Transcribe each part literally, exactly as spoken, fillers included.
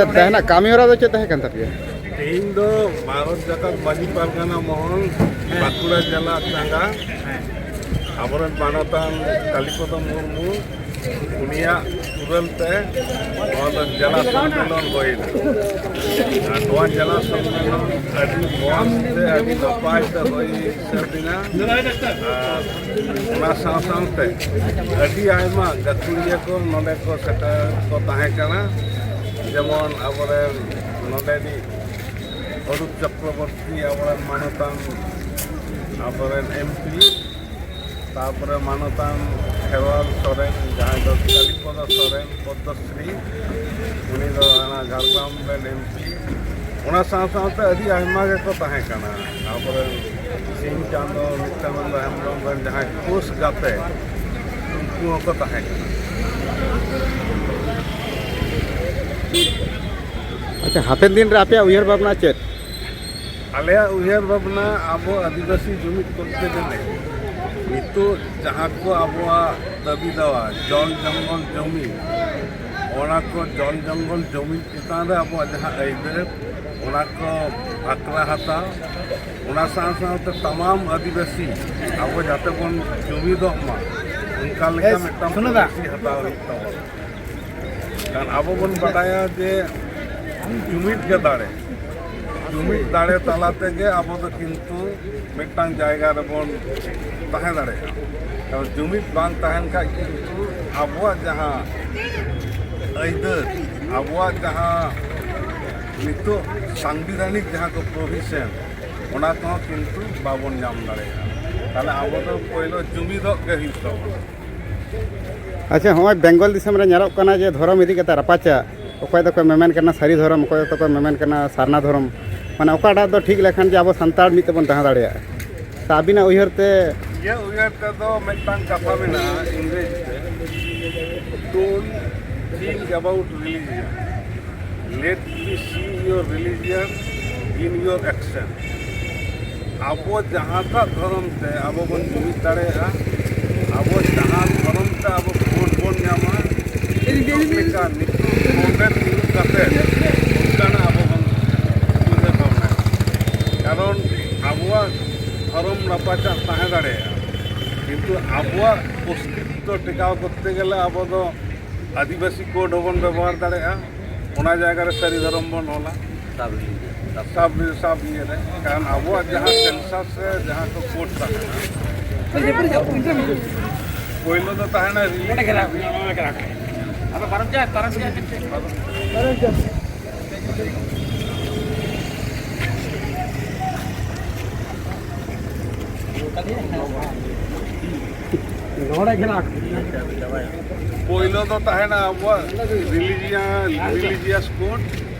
ᱛᱮᱦᱮᱧᱟᱜ ᱠᱟᱹᱢᱤ ᱦᱚᱨᱟ ᱫᱚ ᱪᱮᱫ ᱛᱟᱦᱮᱸ ᱠᱟᱱ ᱛᱟᱯᱮᱭᱟ? ᱛᱮᱦᱮᱧ ᱫᱚ ᱵᱷᱟᱨᱚᱛ ᱡᱟᱠᱟᱛ ᱢᱟᱹᱡᱷᱤ ᱯᱟᱨᱜᱟᱱᱟ ᱢᱚᱦᱚᱞ, ᱵᱟᱸᱠᱩᱲᱟ ᱡᱮᱞᱟ ᱪᱟᱸᱜᱟ, ᱟᱵᱚᱨᱮᱱ ᱢᱟᱱᱚᱛᱟᱱ ᱠᱟᱞᱤᱯᱚᱫᱚ ᱢᱩᱨᱢᱩ, ᱩᱱᱤᱭᱟᱜ ᱩᱨᱟᱹᱞ ᱛᱮ ᱱᱚᱣᱟ ᱫᱚ ᱡᱮᱞᱟ ᱥᱚᱢᱢᱮᱞᱚᱱ ᱦᱩᱭᱱᱟ᱾ ᱟᱨ ᱱᱚᱣᱟ ᱡᱮᱞᱟ ᱥᱚᱢᱢᱮᱞᱚᱱ ᱟᱹᱰᱤ ᱢᱚᱡᱽ ᱛᱮ, ᱟᱹᱰᱤ ᱱᱟᱯᱟᱭ ᱛᱮ ᱦᱩᱭ ᱥᱟᱹᱛ ᱮᱱᱟ᱾ ᱟᱨ ᱚᱱᱟ ᱥᱟᱶ ᱥᱟᱶᱛᱮ ᱟᱹᱰᱤ ᱟᱭᱢᱟ ᱜᱟᱹᱠᱷᱩᱲᱤᱭᱟᱹ ᱠᱚ ᱱᱚᱰᱮ ᱠᱚ ᱥᱮᱴᱮᱨ ᱠᱚ ᱛᱟᱦᱮᱸ ᱠᱟᱱᱟ᱾ ᱡᱮᱢᱚᱱ ᱟᱵᱚᱨᱮᱱ ᱱᱚᱰᱮᱱᱤᱡ ᱚᱨᱩᱯ ᱪᱚᱠᱨᱚᱵᱚᱨᱛᱤ, ᱟᱵᱚᱨᱮᱱ ᱢᱟᱱᱚᱛᱟᱱ, ᱟᱵᱚᱨᱮᱱ ᱮᱢᱯᱤ, ᱛᱟᱨᱯᱚᱨᱮ ᱢᱟᱱᱚᱛᱟᱱ ᱠᱷᱮᱨᱣᱟᱞ ᱥᱚᱨᱮᱱ, ᱡᱟᱦᱟᱸᱭ ᱫᱚ ᱠᱟᱞᱤᱯᱚᱫᱚ ᱥᱚᱨᱮᱱ ᱯᱚᱫᱽᱫᱚᱥᱨᱤ, ᱩᱱᱤ ᱫᱚ ᱚᱱᱟ ᱡᱷᱟᱲᱜᱨᱟᱢ ᱨᱮᱱ ᱮᱢᱯᱤ᱾ ᱚᱱᱟ ᱥᱟᱶ ᱥᱟᱶᱛᱮ ᱟᱹᱰᱤ ᱟᱭᱢᱟ ᱜᱮᱠᱚ ᱛᱟᱦᱮᱸ ᱠᱟᱱᱟ᱾ ᱟᱵᱚᱨᱮᱱ ᱥᱤᱧ ᱪᱟᱸᱫᱚ ᱱᱤᱛᱭᱟᱱᱚᱱᱫᱚ ᱦᱮᱢᱵᱨᱚᱢ ᱨᱮᱱ ᱡᱟᱦᱟᱸᱭ ᱠᱳᱪ ᱜᱟᱛᱮ, ᱩᱱᱠᱩ ᱦᱚᱸᱠᱚ ᱛᱟᱦᱮᱸ ᱠᱟᱱᱟ᱾ ᱟᱪᱪᱷᱟ, ᱦᱟᱯᱮᱱ ᱫᱤᱱ ᱨᱮ ᱟᱯᱮᱭᱟᱜ ᱩᱭᱦᱟᱹᱨ ᱵᱷᱟᱵᱽᱱᱟ ᱪᱮᱫ? ᱟᱞᱮᱭᱟᱜ ᱩᱭᱦᱟᱹᱨ ᱵᱷᱟᱵᱽᱱᱟ, ᱟᱵᱚ ᱟᱹᱫᱤᱵᱟᱹᱥᱤ ᱡᱩᱢᱤᱫ ᱠᱚᱨᱛᱮ ᱜᱮᱞᱮ ᱱᱤᱛᱚᱜ ᱡᱟᱦᱟᱸ ᱠᱚ ᱟᱵᱚᱣᱟᱜ ᱫᱟᱹᱵᱤ ᱫᱟᱣᱟ, ᱡᱚᱞ ᱡᱚᱝᱜᱚᱞ ᱡᱚᱢᱤ, ᱚᱱᱟ ᱠᱚ ᱡᱚᱞ ᱡᱚᱝᱜᱚᱞ ᱡᱚᱢᱤ ᱪᱮᱛᱟᱱ ᱨᱮ ᱟᱵᱚᱣᱟᱜ ᱡᱟᱦᱟᱸ ᱟᱹᱭᱫᱟᱹᱨ, ᱚᱱᱟ ᱠᱚ ᱵᱟᱠᱷᱨᱟ ᱦᱟᱛᱟᱣ, ᱚᱱᱟ ᱥᱟᱶ ᱥᱟᱶᱛᱮ ᱛᱟᱢᱟᱢ ᱟᱹᱫᱤᱵᱟᱹᱥᱤ ᱟᱵᱚ ᱡᱟᱛᱮ ᱵᱚᱱ ᱡᱩᱢᱤᱫᱚᱜ ᱢᱟ, ᱚᱱᱠᱟ ᱞᱮᱠᱟ ᱢᱤᱫᱴᱟᱝ ᱯᱚᱞᱤᱥᱤ ᱦᱟᱛᱟᱣ ᱦᱩᱭᱩᱜ ᱛᱟᱵᱚᱱᱟ᱾ ᱠᱟᱨᱚᱱ ᱟᱵᱚ ᱵᱚᱱ ᱵᱟᱰᱟᱭᱟ ᱡᱮ ᱡᱩᱢᱤᱫ ᱜᱮ ᱫᱟᱲᱮ, ᱡᱩᱢᱤᱫ ᱫᱟᱲᱮ ᱛᱟᱞᱟ ᱛᱮᱜᱮ ᱟᱵᱚ ᱫᱚ ᱠᱤᱱᱛᱩ ᱢᱤᱫᱴᱟᱝ ᱡᱟᱭᱜᱟ ᱨᱮᱵᱚᱱ ᱛᱟᱦᱮᱸ ᱫᱟᱲᱮᱭᱟᱜᱼᱟ᱾ ᱠᱟᱨᱚᱱ ᱡᱩᱢᱤᱫ ᱵᱟᱝ ᱛᱟᱦᱮᱱ ᱠᱷᱟᱡ ᱠᱤᱱᱛᱩ ᱟᱵᱚᱣᱟᱜ ᱡᱟᱦᱟᱸ ᱟᱹᱭᱫᱟᱹᱨ, ᱟᱵᱚᱣᱟᱜ ᱡᱟᱦᱟᱸ ᱱᱤᱛᱚᱜ ᱥᱟᱝᱵᱤᱫᱷᱟᱱᱤᱠ ᱡᱟᱦᱟᱸ ᱠᱚ ᱯᱨᱚᱵᱷᱤᱥᱚᱱ, ᱚᱱᱟ ᱠᱚᱦᱚᱸ ᱠᱤᱱᱛᱩ ᱵᱟᱵᱚᱱ ᱧᱟᱢ ᱫᱟᱲᱮᱭᱟᱜᱼᱟ᱾ ᱛᱟᱦᱚᱞᱮ ᱟᱵᱚ ᱫᱚ ᱯᱳᱭᱞᱳ ᱡᱩᱢᱤᱫᱚᱜ ᱜᱮ ᱦᱩᱭᱩᱜ ᱛᱟᱵᱚᱱᱟ᱾ ᱟᱪᱪᱷᱟ, ᱦᱚᱸᱜᱼᱚᱭ ᱵᱮᱝᱜᱚᱞ ᱫᱤᱥᱚᱢ ᱨᱮ ᱧᱮᱞᱚᱜ ᱠᱟᱱᱟ ᱡᱮ ᱫᱷᱚᱨᱚᱢ ᱤᱫᱤ ᱠᱟᱛᱮ ᱨᱟᱯᱟᱪᱟᱜ, ᱚᱠᱚᱭ ᱫᱚᱠᱚ ᱢᱮᱢᱮᱱ ᱠᱟᱱᱟ ᱥᱟᱹᱨᱤ ᱫᱷᱚᱨᱚᱢ, ᱚᱠᱚᱭ ᱫᱚᱠᱚ ᱢᱮᱢᱮᱱ ᱠᱟᱱᱟ ᱥᱟᱨᱱᱟ ᱫᱷᱚᱨᱚᱢ, ᱢᱟᱱᱮ ᱚᱠᱟᱴᱟᱜ ᱫᱚ ᱴᱷᱤᱠ ᱞᱮᱠᱷᱟᱱ ᱡᱮ ᱟᱵᱚ ᱥᱟᱱᱛᱟᱲ ᱢᱤᱫ ᱛᱮᱵᱚᱱ ᱛᱟᱦᱮᱸ ᱫᱟᱲᱮᱭᱟᱜᱼᱟ? ᱛᱚ ᱟᱹᱵᱤᱱᱟᱜ ᱩᱭᱦᱟᱹᱨ ᱛᱮ? ᱤᱧᱟᱹᱜ ᱩᱭᱦᱟᱹᱨ ᱛᱮᱫᱚ ᱢᱤᱫᱴᱟᱝ ᱠᱟᱛᱷᱟ ᱢᱮᱱᱟᱜᱼᱟ ᱤᱝᱨᱮᱡᱤ ᱛᱮ, "Don't think about religion, let me see your religion in your action." ᱟᱵᱚ ᱡᱟᱦᱟᱸᱴᱟᱜ ᱫᱷᱚᱨᱚᱢ ᱛᱮ ᱟᱵᱚ ᱵᱚᱱ ᱡᱩᱢᱤᱫ ᱫᱟᱲᱮᱭᱟᱜᱼᱟ, ᱟᱵᱚ ᱡᱟᱦᱟᱸ ᱫᱷᱚᱨᱚᱢ ᱛᱮ ᱟᱵᱚ ᱵᱷᱳᱴ ᱵᱚᱱ ᱧᱟᱢᱟ, ᱱᱤᱛᱚᱜ ᱞᱮᱠᱟ ᱱᱤᱛᱚᱜ ᱜᱚᱵᱷᱚᱨᱱᱢᱮᱱᱴ ᱫᱩᱲᱩᱵ ᱠᱟᱛᱮ ᱫᱟᱲᱮᱭᱟᱜᱼᱟ, ᱠᱤᱱᱛᱩ ᱟᱵᱚᱣᱟᱜ ᱚᱥᱛᱤᱛᱛᱚ ᱴᱮᱠᱟᱣ ᱠᱚᱨᱛᱮ ᱜᱮᱞᱮ ᱟᱵᱚ ᱫᱚ ᱟᱹᱫᱤᱵᱟᱹᱥᱤ ᱠᱳᱰ ᱦᱚᱸᱵᱚᱱ ᱵᱮᱵᱚᱦᱟᱨ ᱫᱟᱲᱮᱭᱟᱜᱼᱟ᱾ ᱚᱱᱟ ᱡᱟᱭᱜᱟ ᱨᱮ ᱥᱟᱹᱨᱤ ᱫᱷᱚᱨᱚᱢ ᱵᱚᱱ ᱚᱞᱟ᱾ ᱥᱟᱵ ᱥᱟᱵ ᱤᱭᱟᱹ ᱨᱮ, ᱠᱟᱨᱚᱱ ᱟᱵᱚᱣᱟᱜ ᱡᱟᱦᱟᱸ ᱥᱮᱱᱥᱟᱥ ᱨᱮ ᱡᱟᱦᱟᱸ ᱠᱚ ᱠᱳᱰ ᱛᱟᱦᱮᱱᱟ, ᱯᱳᱭᱞᱳ ᱫᱚ ᱛᱟᱦᱮᱱᱟ ᱨᱤᱞᱤ-, ᱟᱫᱚ ᱯᱟᱨᱚᱢ ᱪᱟᱞᱟᱜ, ᱯᱟᱨᱚᱢ ᱪᱟᱞᱟᱜ᱾ ᱯᱳᱭᱞᱳ ᱫᱚ ᱛᱟᱦᱮᱱᱟ ᱟᱵᱚᱣᱟᱜ ᱨᱤᱞᱤᱡᱤᱭᱟ-, ᱨᱤᱞᱤᱡᱤᱭᱟᱥ ᱠᱳᱰ᱾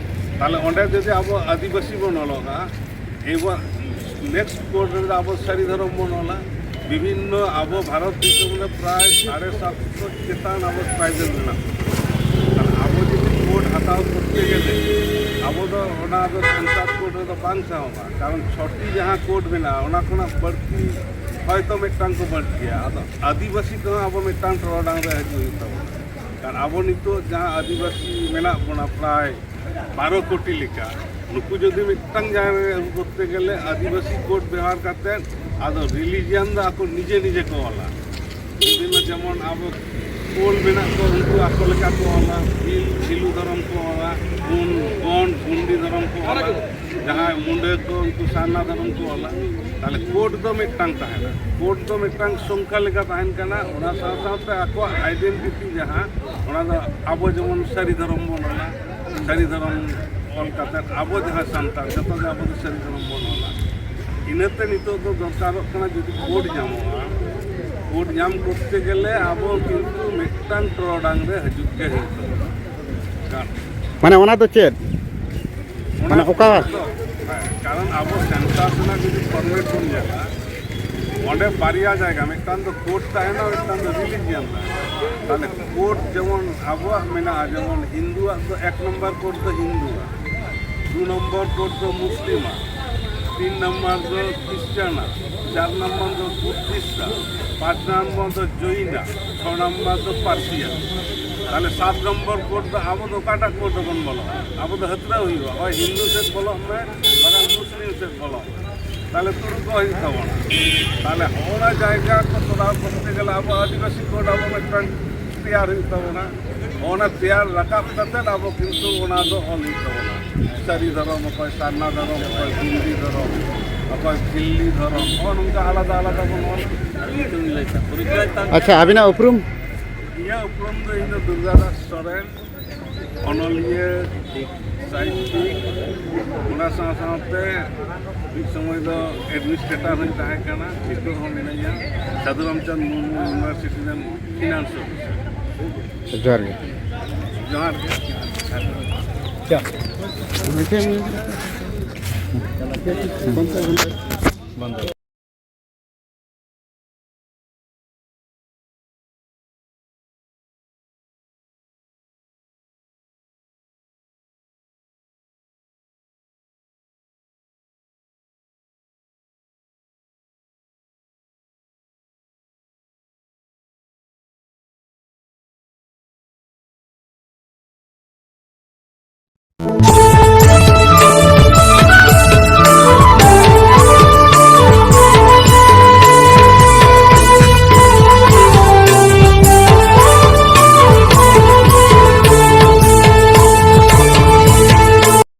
ᱛᱟᱦᱞᱮ ᱚᱸᱰᱮ ᱡᱩᱫᱤ ᱟᱵᱚ ᱟᱹᱫᱤᱵᱟᱹᱥᱤ ᱵᱚᱱ ᱚᱞᱚᱜᱟ, ᱮᱵᱟᱨ ᱱᱮᱠᱥᱴ ᱠᱳᱰ ᱨᱮᱫᱚ ᱟᱵᱚ ᱥᱟᱹᱨᱤ ᱫᱷᱚᱨᱚᱢ ᱵᱚᱱ ᱚᱞᱟ᱾ ᱵᱤᱵᱷᱤᱱᱱᱚ ᱟᱵᱚ ᱵᱷᱟᱨᱚᱛ ᱫᱤᱥᱚᱢ ᱨᱮ ᱯᱨᱟᱭ ᱥᱟᱲᱮ ᱥᱟᱛᱥᱚ ᱪᱮᱛᱟᱱ ᱟᱵᱚ ᱴᱨᱟᱭᱵᱮᱞ ᱢᱮᱱᱟᱜ ᱠᱚᱣᱟ᱾ ᱛᱟᱦᱞᱮ ᱟᱵᱚ ᱡᱩᱫᱤ ᱠᱳᱰ ᱦᱟᱛᱟᱣ ᱠᱚᱨᱛᱮ ᱜᱮᱞᱮ ᱟᱵᱚ ᱫᱚ ᱚᱱᱟ ᱫᱚ ᱥᱮᱱᱥᱟᱥ ᱠᱳᱰ ᱨᱮᱫᱚ ᱵᱟᱝ ᱥᱟᱦᱚᱵᱟ, ᱠᱟᱨᱚᱱ ᱪᱷᱚᱴᱤ ᱡᱟᱦᱟᱸ ᱠᱳᱰ ᱢᱮᱱᱟᱜᱼᱟ ᱚᱱᱟ ᱠᱷᱚᱱᱟᱜ ᱵᱟᱹᱲᱛᱤ ᱦᱚᱭᱛᱚ ᱢᱤᱫᱴᱟᱝ ᱠᱚ ᱵᱟᱹᱲᱛᱤᱭᱟ᱾ ᱟᱫᱚ ᱟᱹᱫᱤᱵᱟᱹᱥᱤ ᱠᱚᱦᱚᱸ ᱟᱵᱚ ᱢᱤᱫᱴᱟᱝ ᱴᱚᱨᱚᱰᱟᱝ ᱨᱮ ᱦᱤᱡᱩᱜ ᱦᱩᱭᱩᱜ ᱛᱟᱵᱚᱱᱟ, ᱠᱟᱨᱚᱱ ᱟᱵᱚ ᱱᱤᱛᱚᱜ ᱡᱟᱦᱟᱸ ᱟᱹᱫᱤᱵᱟᱹᱥᱤ ᱢᱮᱱᱟᱜ ᱵᱚᱱᱟ ᱯᱨᱟᱭ ᱵᱟᱨᱚ ᱠᱳᱴᱤ ᱞᱮᱠᱟ, ᱱᱩᱠᱩ ᱡᱩᱫᱤ ᱢᱤᱫᱴᱟᱝ ᱡᱟᱭᱜᱟ ᱨᱮ ᱟᱹᱜᱩ ᱠᱚᱨᱛᱮ ᱜᱮᱞᱮ ᱟᱹᱫᱤᱵᱟᱹᱥᱤ ᱠᱳᱰ ᱵᱮᱣᱦᱟᱨ ᱠᱟᱛᱮ ᱟᱫᱚ ᱨᱤᱞᱤᱡᱤᱭᱟᱱ ᱫᱚ ᱟᱠᱚ ᱱᱤᱡᱮ ᱱᱤᱡᱮ ᱠᱚ ᱚᱞᱟ᱾ ᱵᱤᱵᱷᱤᱱᱱᱚ ᱡᱮᱢᱚᱱ ᱟᱵᱚ ᱠᱳᱞ ᱢᱮᱱᱟᱜ ᱠᱚᱣᱟ, ᱩᱱᱠᱩ ᱟᱠᱚ ᱞᱮᱠᱟ ᱠᱚ ᱚᱞᱟ, ᱵᱷᱤᱞ ᱦᱤᱞᱩ ᱫᱷᱚᱨᱚᱢ ᱠᱚ ᱚᱞᱟ, ᱜᱩᱱ ᱜᱚᱱᱰ ᱜᱩᱱᱰᱤ ᱫᱷᱚᱨᱚᱢ ᱠᱚ ᱚᱞᱟ, ᱡᱟᱦᱟᱸᱭ ᱢᱩᱰᱟᱹ ᱠᱚ ᱩᱱᱠᱩ ᱥᱟᱨᱱᱟ ᱫᱷᱚᱨᱚᱢ ᱠᱚ ᱚᱞᱟ᱾ ᱛᱟᱦᱞᱮ ᱠᱳᱰ ᱫᱚ ᱢᱤᱫᱴᱟᱝ ᱛᱟᱦᱮᱱᱟ, ᱠᱳᱰ ᱫᱚ ᱢᱤᱫᱴᱟᱝ ᱥᱚᱝᱠᱷᱟ ᱞᱮᱠᱟ ᱛᱟᱦᱮᱱ ᱠᱟᱱᱟ, ᱚᱱᱟ ᱥᱟᱶ ᱥᱟᱶᱛᱮ ᱟᱠᱚᱣᱟᱜ ᱟᱭᱰᱮᱱᱴᱤᱴᱤ ᱡᱟᱦᱟᱸ, ᱚᱱᱟ ᱫᱚ ᱟᱵᱚ ᱡᱮᱢᱚᱱ ᱥᱟᱹᱨᱤ ᱫᱷᱚᱨᱚᱢ ᱵᱚᱱ ᱚᱞᱟ, ᱥᱟᱹᱨᱤ ᱫᱷᱚᱨᱚᱢ ᱚᱞ ᱠᱟᱛᱮ ᱟᱵᱚ ᱡᱟᱦᱟᱸ ᱥᱟᱱᱛᱟᱲ ᱡᱚᱛᱚ ᱜᱮ ᱟᱵᱚ ᱫᱚ ᱥᱟᱹᱨᱤ ᱫᱷᱚᱨᱚᱢ ᱵᱚᱱ ᱚᱞᱟ᱾ ᱤᱱᱟᱹᱛᱮ ᱱᱤᱛᱚᱜ ᱫᱚ ᱫᱚᱨᱠᱟᱨᱚᱜ ᱠᱟᱱᱟ ᱡᱩᱫᱤ ᱠᱳᱰ ᱧᱟᱢᱚᱜᱼᱟ, ᱠᱳᱰ ᱧᱟᱢ ᱠᱚᱨᱛᱮ ᱜᱮᱞᱮ ᱟᱵᱚ ᱠᱤᱱᱛᱩ ᱢᱤᱫᱴᱟᱝ ᱴᱚᱨᱚᱰᱟᱝ ᱨᱮ ᱦᱤᱡᱩᱜ ᱜᱮ ᱦᱩᱭᱩᱜ ᱛᱟᱵᱚᱱᱟ᱾ ᱢᱟᱱᱮ ᱚᱱᱟ ᱫᱚ ᱪᱮᱫ? ᱚᱱᱟ ᱢᱟᱱᱮ ᱚᱠᱟ? ᱫᱚ, ᱦᱮᱸ, ᱠᱟᱨᱚᱱ ᱟᱵᱚ ᱥᱮᱱᱥᱟᱥ ᱨᱮᱱᱟᱜ ᱡᱩᱫᱤ ᱯᱷᱚᱨᱢᱮᱴ ᱵᱚᱱ ᱧᱮᱞᱟ, ᱚᱸᱰᱮ ᱵᱟᱨᱭᱟ ᱡᱟᱭᱜᱟ, ᱢᱤᱫᱴᱟᱝ ᱫᱚ ᱠᱳᱰ ᱛᱟᱦᱮᱱᱟ, ᱢᱤᱫᱴᱟᱝ ᱫᱚ ᱨᱤᱞᱤᱡᱤᱭᱟᱱ ᱛᱟᱦᱮᱱᱟ᱾ ᱛᱟᱦᱞᱮ ᱠᱳᱰ ᱡᱮᱢᱚᱱ ᱟᱵᱚᱣᱟᱜ ᱢᱮᱱᱟᱜᱼᱟ, ᱡᱮᱢᱚᱱ ᱦᱤᱱᱫᱩᱣᱟᱜ ᱫᱚ ᱮᱠ ᱱᱚᱢᱵᱚᱨ ᱠᱳᱰ ᱫᱚ ᱦᱤᱱᱫᱩᱣᱟᱜ, ᱫᱩ ᱱᱚᱢᱵᱚᱨ ᱠᱳᱰ ᱫᱚ ᱢᱩᱥᱞᱤᱢᱟᱜ, ᱛᱤᱱ ᱱᱚᱢᱵᱚᱨ ᱫᱚ ᱠᱷᱨᱤᱥᱪᱟᱱᱟᱜ, ᱪᱟᱨ ᱱᱚᱢᱵᱚᱨ ᱫᱚ ᱵᱩᱫᱽᱫᱷᱤᱥᱴᱟᱜ, ᱯᱟᱸᱪ ᱱᱚᱢᱵᱚᱨ ᱫᱚ ᱡᱚᱭᱤᱱᱟᱜ, ᱪᱷᱚ ᱱᱚᱢᱵᱚᱨ ᱫᱚ ᱯᱟᱨᱥᱤᱭᱟᱜ᱾ ᱛᱟᱦᱞᱮ ᱥᱟᱛ ᱱᱚᱢᱵᱚᱨ ᱠᱳᱰ ᱫᱚ ᱟᱵᱚ ᱫᱚ ᱚᱠᱟᱴᱟᱜ ᱠᱳᱰ ᱨᱮᱵᱚᱱ ᱵᱚᱞᱚᱜᱼᱟ? ᱟᱵᱚ ᱫᱚ ᱦᱟᱹᱛᱲᱟᱹᱣ ᱦᱩᱭᱩᱜᱼᱟ, ᱦᱳᱭ ᱦᱤᱱᱫᱩ ᱥᱮᱫ ᱵᱚᱞᱚᱜ ᱢᱮ, ᱵᱟᱠᱷᱟᱱ ᱢᱩᱥᱞᱤᱢ ᱥᱮᱫ ᱵᱚᱞᱚᱜ ᱢᱮ᱾ ᱛᱟᱦᱞᱮ ᱛᱩᱲᱩ ᱠᱚ ᱦᱩᱭᱩᱜ ᱛᱟᱵᱚᱱᱟ᱾ ᱛᱟᱦᱞᱮ ᱦᱚᱸᱜᱼᱚᱱᱟ ᱡᱟᱭᱜᱟ ᱠᱚ ᱛᱚᱞᱟᱥ ᱠᱚᱨᱛᱮ ᱜᱮᱞᱮ ᱟᱵᱚ ᱟᱹᱫᱤᱵᱟᱹᱥᱤ ᱠᱳᱰ ᱟᱵᱚ ᱢᱤᱫᱴᱟᱝ ᱛᱮᱭᱟᱨ ᱦᱩᱭᱩᱜ ᱛᱟᱵᱚᱱᱟ᱾ ᱚᱱᱟ ᱛᱮᱭᱟᱨ ᱨᱟᱠᱟᱵ ᱠᱟᱛᱮ ᱟᱵᱚ ᱠᱤᱱᱛᱩ ᱚᱱᱟ ᱫᱚ ᱚᱞ ᱦᱩᱭᱩᱜ ᱛᱟᱵᱚᱱᱟ᱾ ᱥᱟᱹᱨᱤ ᱫᱷᱚᱨᱚᱢ ᱚᱠᱚᱭ, ᱥᱟᱨᱱᱟ ᱫᱷᱚᱨᱚᱢ ᱚᱠᱚᱭ, ᱜᱩᱱᱰᱤ ᱫᱷᱚᱨᱚᱢ ᱚᱠᱚᱭ, ᱠᱷᱤᱞᱞᱤ ᱫᱷᱚᱨᱚᱢ, ᱱᱚᱜᱼᱚ ᱱᱚᱝᱠᱟ ᱟᱞᱟᱫᱟ ᱟᱞᱟᱫᱟ ᱵᱚᱱ ᱚᱞ᱾ ᱟᱪᱪᱷᱟ, ᱟᱹᱵᱤᱱᱟᱜ ᱩᱯᱨᱩᱢ? ᱤᱧᱟᱹᱜ ᱩᱯᱨᱩᱢ ᱫᱚ, ᱤᱧ ᱫᱚ ᱫᱩᱨᱜᱟ ᱫᱟᱥ ᱥᱚᱨᱮᱱ, ᱚᱱᱚᱞᱤᱭᱟᱹ, ᱥᱟᱦᱤᱛᱭᱤᱠ, ᱚᱱᱟ ᱥᱟᱶ ᱥᱟᱶᱛᱮ ᱢᱤᱫ ᱥᱚᱢᱚᱭ ᱫᱚ ᱮᱰᱢᱤᱱᱤᱥᱴᱨᱮᱴᱚᱨ ᱦᱚᱸᱧ ᱛᱟᱦᱮᱸ ᱠᱟᱱᱟ, ᱱᱤᱛᱚᱜ ᱦᱚᱸ ᱢᱤᱱᱟᱹᱧᱟ ᱥᱟᱹᱫᱷᱩ ᱨᱟᱢᱪᱟᱸᱫᱽ ᱢᱩᱨᱢᱩ ᱤᱭᱩᱱᱤᱵᱷᱟᱨᱥᱤᱴᱤ ᱨᱮᱱ ᱯᱷᱤᱱᱟᱱᱥ ᱚᱯᱷᱤᱥᱟᱨ᱾ ᱡᱚᱦᱟᱨ ᱜᱮ᱾ ᱡᱚᱦᱟᱨ ᱜᱮ᱾ ᱪᱟ᱾ ᱵᱚᱱᱫᱚ᱾